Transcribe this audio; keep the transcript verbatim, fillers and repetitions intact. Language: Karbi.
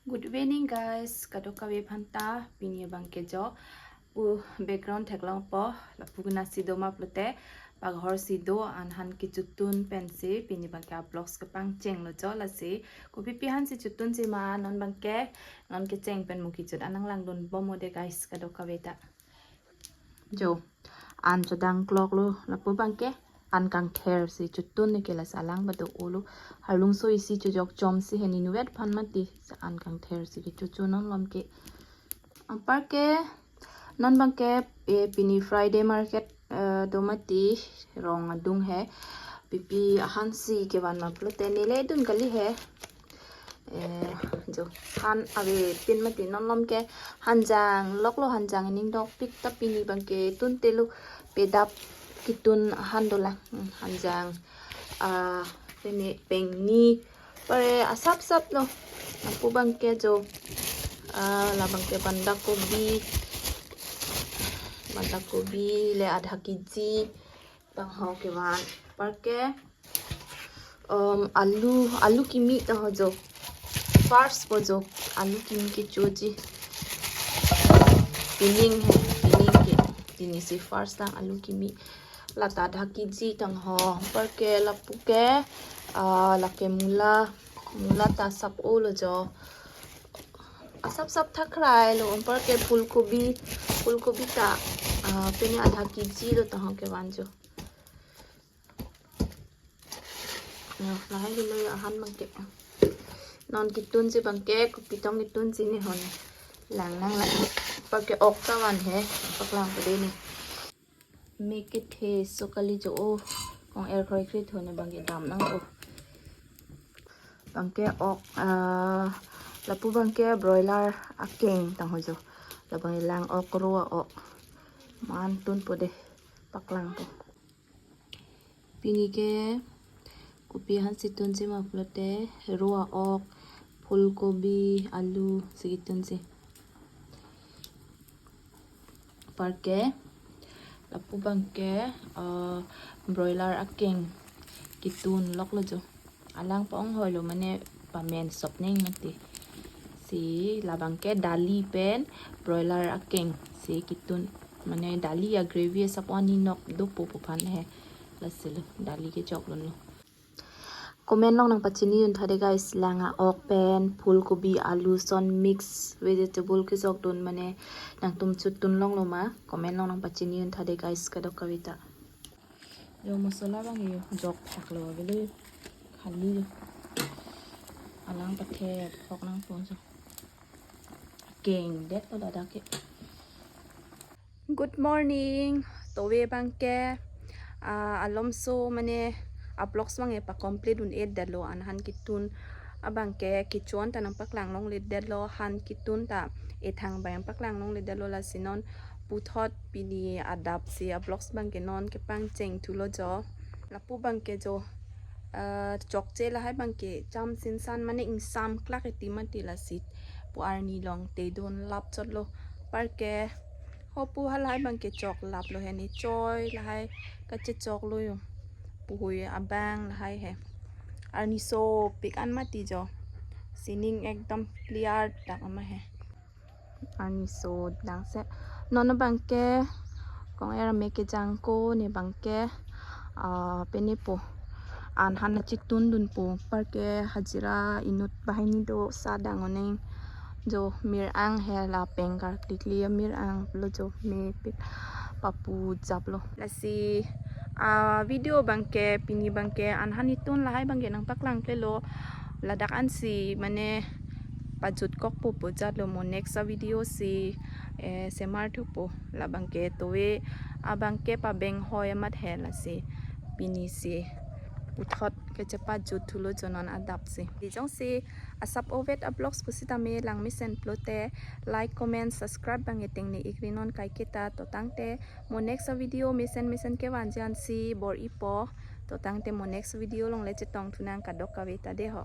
Good evening guys, kadokave aphanta. Pini abangke jo pu background theklongpo, lapu gunasi do ma pulote paghor si do, an han kechotun pensi pini abangke a-vlogs kepangchenglo jo. Lasi kopipi han si chotunji ma, non abangke non kecheng pen mo kechot an nanglangdunbom mo de guys, kadokave ta. Jo, an chodang kloklo, lapu abangke an kangther si chotun ne ke, lasi alang bado olo. Arlungso isi chojok chomsi he, ne inutvet aphan mati, an kangther si kechochun non malom ke. Anparke non abangke, eh, pini Friday market, eh, do mati, rong adung he. Pipi ahan si kevan ma pulote nele dun kali he. Eh, jo, han avepin mati, non malom ke hanjang loklo, hanjang ning dokpik ta, pini abangke tuntelo, pedap ketun ahan dolang. Hmm, hanjang, ah, pini pengni pare asapsap lo. Lapu abangke jo, ah, la abangke bandakobi, bandakobi le adha kiji tangho kevan. Anparke, um, alu, alu kimi tangho jo. First po jo alu kimi kechoji. Pining he, pining ke. Pini si first lang alu kimi. La ta adha kiji tangho. Anparke lapu ke, ah, lake mula, mula ta asap olo jo. Asapsap thakrai lo. Anparke phulkobi, phulkobi ta, ah, pini adha kiji lo tangho kevan jo. Yo, lahai helo yo ahan abangke. Non ketunji abangke, kopi tong ketunji ne hon. Lang nanglang. Anparke ok ta van he, paklangpo de ne. Mek kethe so kali jo o, kong-er kroikre thu ne abangke dam nang o. Abangke ok, ah, lapu abangke broiler akeng tangho jo. La abangke lang ok, ro ok. Man tunpo de, paklangpo. Pini ke kopi han si tunji ma pulote ro ok, phulkobi, alu si ketunji. Anparke lapu abangke, eh, broiler akeng ketun loklo jo. Alang pa-ong hoilo, mane pamen sop neng mati. Si la abangke dali pen broiler akeng si ketun, mane dali a-gravy asap ani nok dopo pu aphan he. Lasi lo dali kechokdunlo. Comment along nangpachini un tha de guys, lang a-ok pen phulkobi, alu ason mix vegetable kechokdun, mane nangtum chotun longlo ma? Comment along nangpachini un tha de guys, kadokave ta. Jo masala abang yo jok thaklo, avelo khali. Alang pathe phok nangpo jo. Keng det lo ladak ke. Good morning. Tove abangke, ah, alomso mane a-vlogs abangke pa-complete un-edetlo, an han ketun abangke kecho-an ta nangpaklang longledetlo, han ketun ta ethang abang paklang longledetlo, lasi non puthot pini adap si a-vlogs abangke non kepangcheng thulo jo. Lapu abangke jo, eh, chokche lahai abangke cham sinsan mane ingsam klak eti mati, lasi pu arni along te dun lap chotlo. Anparke ho pu halahai abangke choklaplo he, ne choi lahai kachechoklo yo. Puhui abang lahai he. Arni sopik an mati jo. Sining ekdom clear dak ama he. Arni so dang se. Non abangke kong-er mek kejangko ne abangke, ah, pini po. An han nangchetundunpo, anparke hajira inut banghini do, sa dang oneng. Jo mir-ang he, la peng karklikli mir-ang lo jo, mepik papu japlo. Lasi, ah, video abangke pini abangke an han ketun lahai abangke nangpaklangklelo. Ladak ansi mane pajutkokpo pu jatlo, mo next a-video si, eh, semar thupo. La abangke tove abangke pabeng hoi amat he, lasi pini si puthot kechepajut thulo jo non adap si. Di jongsi asap ovet a-vlogs pusitame lang mesen pulote like, comment, subscribe abangke tengne ikri non kaiketa, to tangte mo next a-video mesen mesen kevanji ansi bor-ipo. To tangte mo next video along le chetong thunang, kadokave ta de ho.